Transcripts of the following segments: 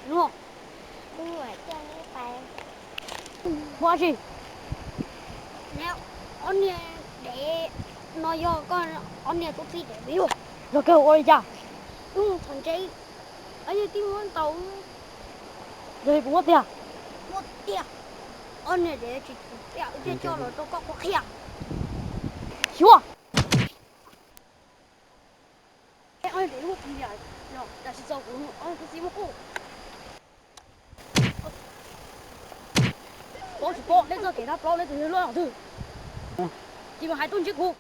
Luag, kuv coj neb pais. Ua tsi? Neb ob niag dev no yog koj ob niag tub txib dev yog? Yog kawg ua li cas? Wb mus txhom ntse, yog tib muab ntaus. Yog li puas muaj tiag? Muaj tiag. Ob niag dev tsis tus tiag, wb thiaj coj los rau koj qhia. Xyuas. Ob niag dev muaj tiag, tam sim txog kuv ob niag tub txib muab kuj. Paub tsis paub, neb txoj kev dab plaub neb tus yawg luaj twg? Tsis mas hais tuaj ntsib kuv.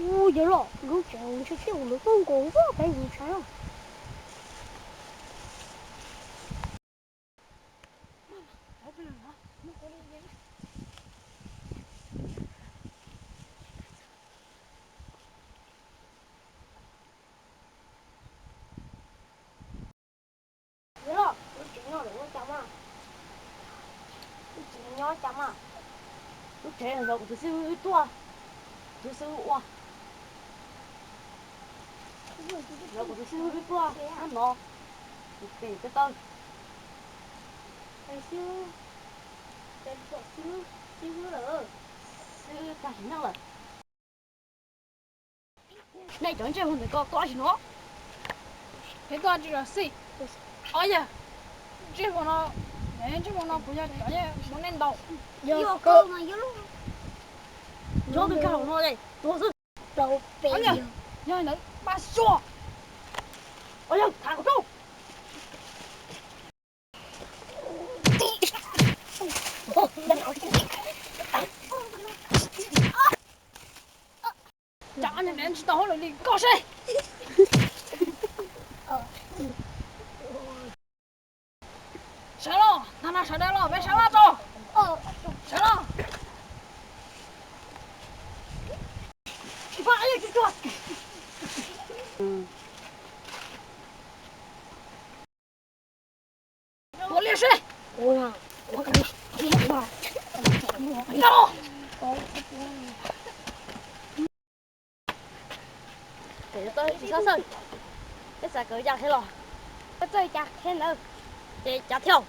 Ua yawg los lub tsev ntshe tiaj lawv tuaj nkaus vaj peb mus saib. Yawg los lub tsev no lawv ua cas mas? Lub tsev nyob cas mas? Lub tsev los kuv tus xib hwb wb tuaj, tus xib hwb ua. Los kuv tus xib hwb wb tuaj nyob no, kuv pem ko taw. Xib hwb, xib hwb lawm, xib hwb tag sim neej lawm. Nej cov ntsej muag ntawm ko tuaj sim no. Peb tuaj tsis los xij. Ob yawg, ntsej muag no, ntsej muag no puas yog cov muab nej ntaus? Yog, yog tus kag no tuag xwb. Ob yawg, yog ntawd pab xyuas. Ob yawg, tham kuv rau. Cas ob niag dev tsis tau hauj lwm li koj seb. Sawv los, ntag no sawv daws los, peb sawv los tso. Sawv los. Ua liaj seb. Tsis txhob xav, peb xav kawm cas qhia los. Peb txawj cas qhia ntawd. Ces cav thiab.